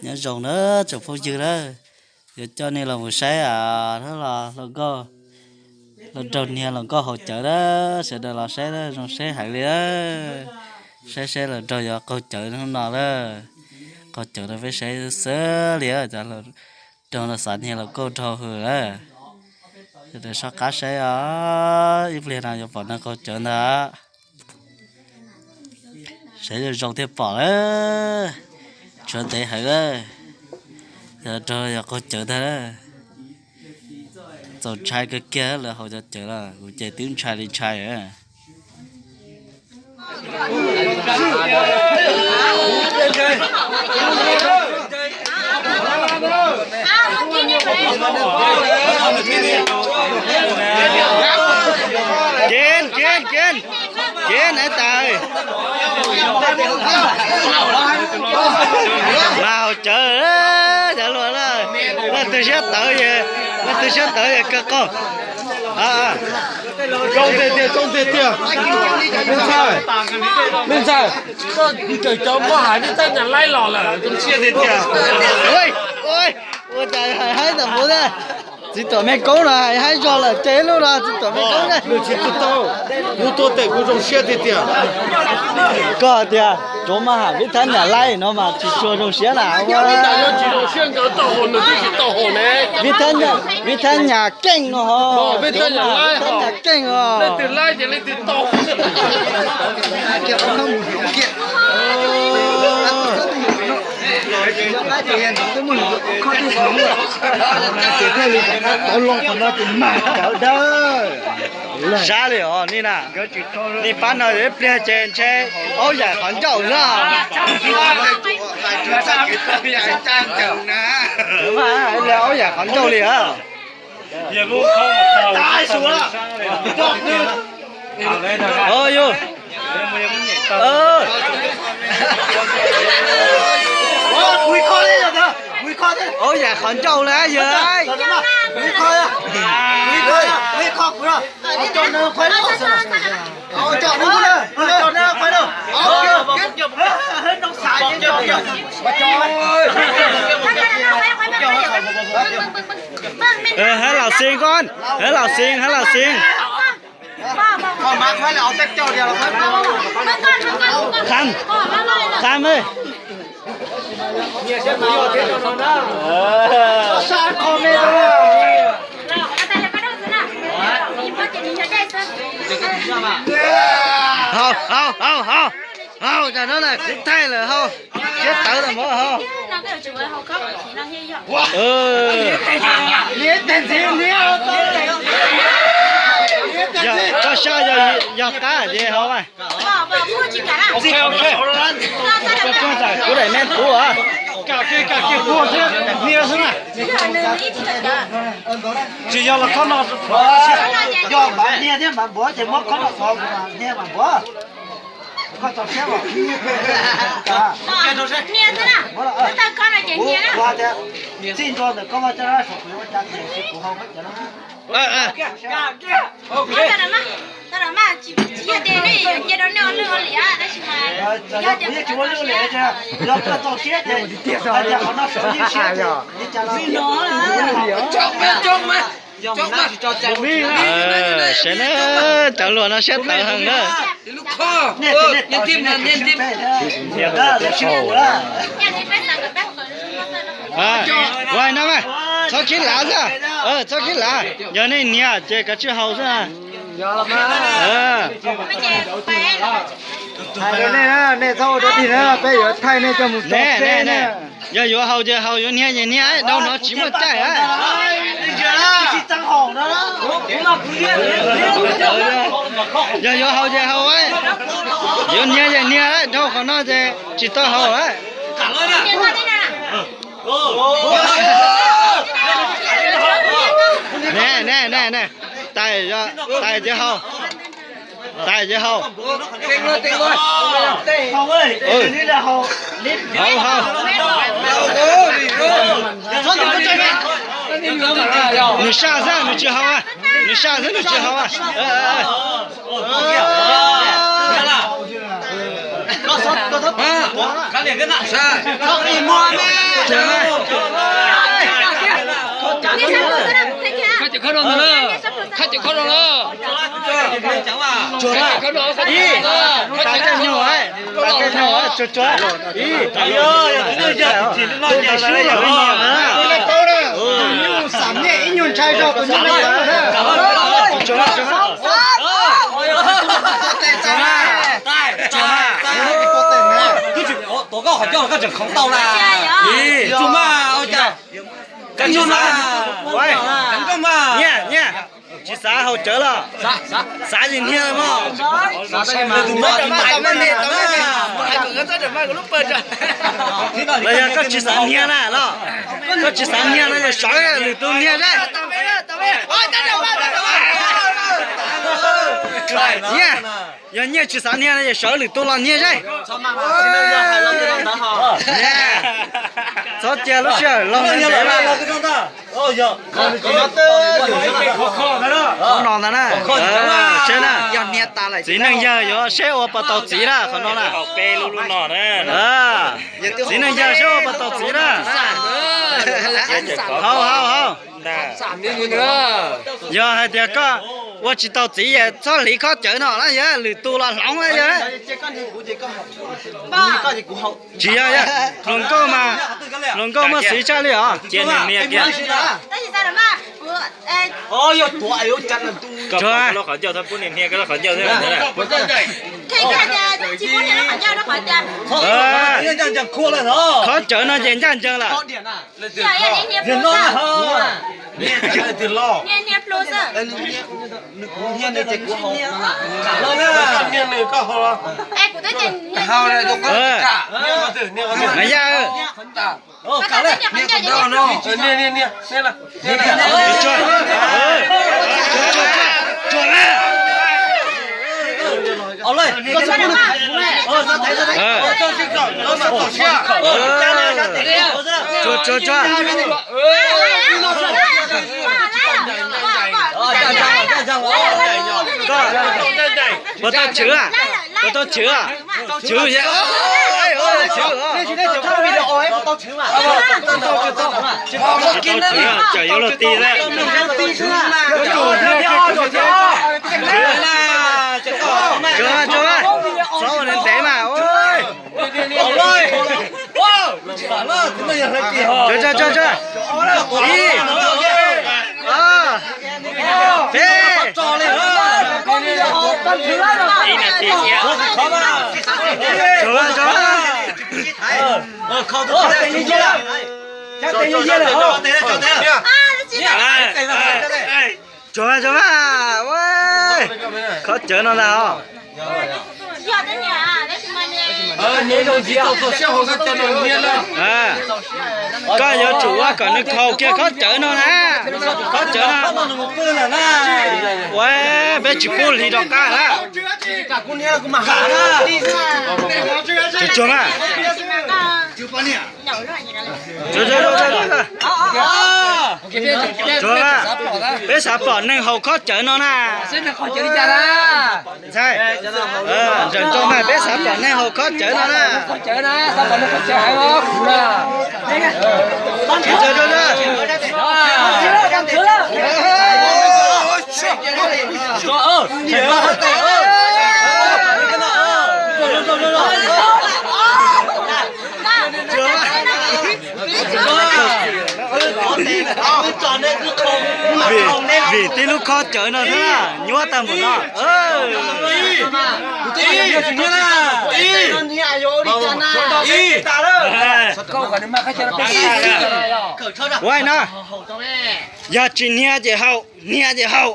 Nyob zoo na tsoom phooj ywg na, yuav coj nej los mus saib los nkauj, los nrog niag los nkauj haus cawv na, sawv daws los saib zoo saib heev li. Saib saib los nrog yuav qaug cawv hnub no na. Qaug cawv no peb saib xwb li, cov nrog los xav niag los nkauj dhau hwm na. Sawv daws soj qab saib os, ib pliag no yuav pom neeg qaug cawv ntag. Saib zoo zoo thiaj pom na. Tshuav ntev heev na. Yog rau yog qaug cawv tag na. Txaus ntshai kawg kiag lawv haus cov cawv los kuv ces twb ntshai li ntshai. Ken, ken, ken. Ken nais tas. Mas haus cawv, cov luag na. Leej twg siab tawv, leej twg siab tawv kawg qaug. Zoo tiag tiag, zoo tiag tiag. Me ntxhais, me ntxhais, koj kawm cov mab hais vib thab nyas laib los lawm, zoo siab tiag tiag. Ua cas hais haib ntawm kuv na, txiv tuam me koob no hais haib zog lawm ces lub no txiv tuam me koob na. Nws tsis tau, nws tuaj tes kuv zoo siab tiag tiag. Koj tias cov mab hais vib thab nyas laib no mas tsis tshua zoo siab na. Vib thab nyas keej no ho. Vib thab nyas keej os. Sab li os nej na, nej pab no ib pliag ces ntshe aub yaim qhov ncauj xwb. Aub yaim qhov ncauj li a. Aub yaim qhov ncauj li yog. Hab lam xees koj, hab lam xees, hab lam xees. Kham, kham. Haus, haus, haus, haus. Haus, tam no na kuv thaij lawm haus. Siab tawv los mus haus. Koj sab yog qab ces haus mas. Kuv daim me puv. Tsis yog los khob no, yog npam hnia thiab npam npuav ces muab khob no xov hnia npam npuav. Koj tso siab os. Kuv hais tias txij ntua ntawm koj vaj coj dab saum kuv yuav ua cas kuv hais kuv hau koj cov no. Yog kuv yeej tsis ua lwj li, yog koj txaus siab ces hais tias qhov no sawv yeej siab ces li cas los Sawv na, cov luag no siab tawv heev na. Ua no mas, txhob khib lav xwb, txhob khib lav, yog nej niag ces kav tsij haus xwb. Nej txhob ua dog dig na, peb yuav thaij nej coj mus tso ne. Yog yuav haus ces haus, yuav hnia ces hnia, dhau no tsis muaj caij. Yog yuav haus ces haus, yuav hnia ces hnia, dhau qhov no ces tsis tau haus. Ne, ne, ne, ne, tais, tais ces haus. Tais ces haus. Haus, haus. Nws saj xwb nws tsis haus, nws saj xwb nws tsis haus. Txhob ris muag me. Khab cawv khab rau ntag na. Khab cawv khab rau na. Khab cawv khab rau. Ib nyuag ntshai zog tus nyuj na. Tuav koj qhov ncauj koj tseem khoov tau na. Tsuag mas, ua cas? Koj tsis xav, nyiaj, nyiaj, tsis xav haus cawv los? Xav ces hnia mog. Los yog koj tsis xav hnia na los? Koj tsis xav hnia no yog sawv lwm tus hnia seb. Nyiaj, yog nyiaj tsis xav hnia no yog sawv lwm tus los hnia seb. Txhob cia lub sij hawm laug ntev lawm. Qhov no ntag na. Seb na, txiv neej yawg yuav seb ua puas tau txiv na qhov no na. Txiv neej yawg seb ua puas tau txiv na. Hau hau hau. Yog hais tias koj ua tsis tau txiv es txhob hliv khob cawv no na, yog lwm tus los hloov na yog. Tsis yog, hluas nkauj mas, hluas nkauj muaj xiv tshaj li os. Khob cawv no ces ncaj ncees lawm. Mas yaj, tsuag tsuag tsuag. Puas tau chwv? Puas tau chwv? Chwv. Tsis tau chwv, tsam yuav luag ti lawm. Tsuag, tsuag, txhob ua ntev mas. Tsuag, tsuag, tsuag. Ib, ob, peb. Tsuag, tsuag. Tsuag, tsuag. Khob cawv no ntag os. Koj yuav tsum ua kom nws haus kiag khob cawv no na. Khob cawv no. Ua, peb tsis pub hliv rov qab na. Tsuag, tsuag mas. Tsuag, tsuag, tsuag. Tsuag mas, peb xav pom neeg haus khob cawv no na. Ntxhais, ntseeg tau mas peb xav pom neeg haus khob cawv no na. Vim, vim tib lub khob cawv no xwb na, nyuaj tag npaum no. Ua no, yog tsis hnia ces haus, hnia ces haus.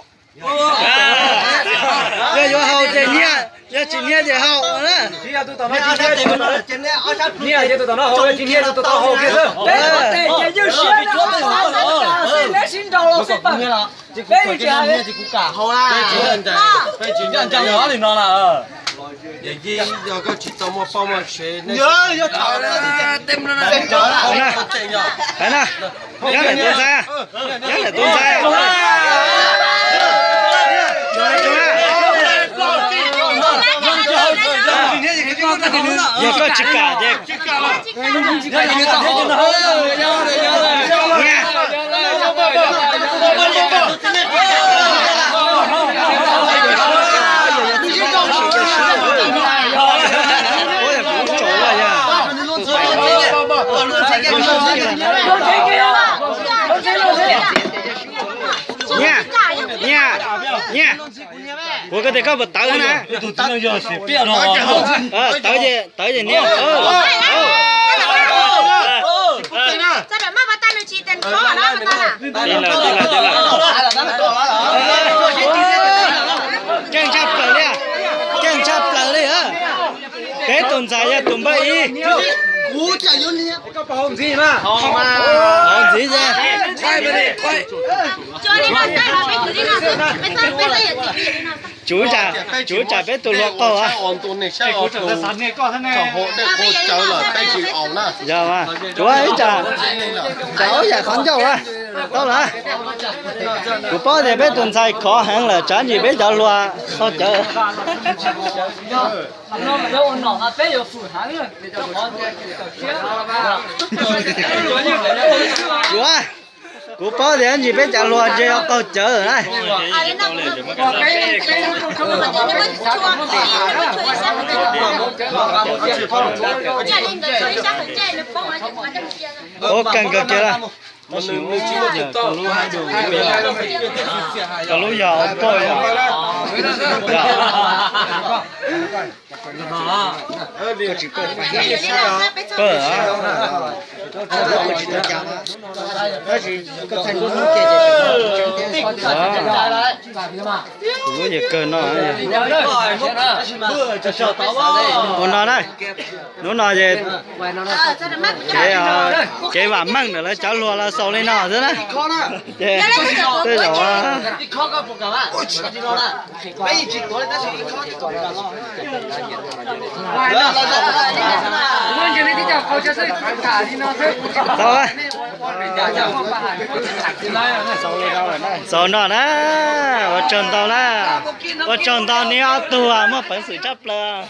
Yog yuav haus ces hnia, yog tsis hnia ces haus na. Nyob lawm tus ntxhais, nyob lawm tus ntxhais. Yog koj tsis kam ces, nyiaj, nyiaj, nyiaj. Ua koj tias koj puas tawv na? Tawv ces, tawv ces niam. Keej tshaj plaws li, keej tshaj plaws li. Peb tus ntxhais yog tus npawb ib. Hov ntxiv ces. Tsum tsam, tsum tsam peb tus hluas qaug. Yog, tsum ib tsam, tsam ib yam qhov ncauj a. Tau lawm. Kuv paub tias peb tus ntxhais khov heev lawm, tsam ntsis peb cov hluas qaug cawv. Tsum, kuv paub tias ntsis peb cov hluas ntshe yuav qaug cawv na. Ua keeg kawg kiag la. Koj lub yog poj yog. Pawg. Tus lub yog kawg no. Ua no na. Hnub no ces kev, kev vam meej ntawm lawv cov hluas los xaus li no xwb na. Ces tej zaum tau, xaus no na. Ua tsaug ntau na. Ua tsaug ntau nej ob tug muaj peev xwm tshaj plaws.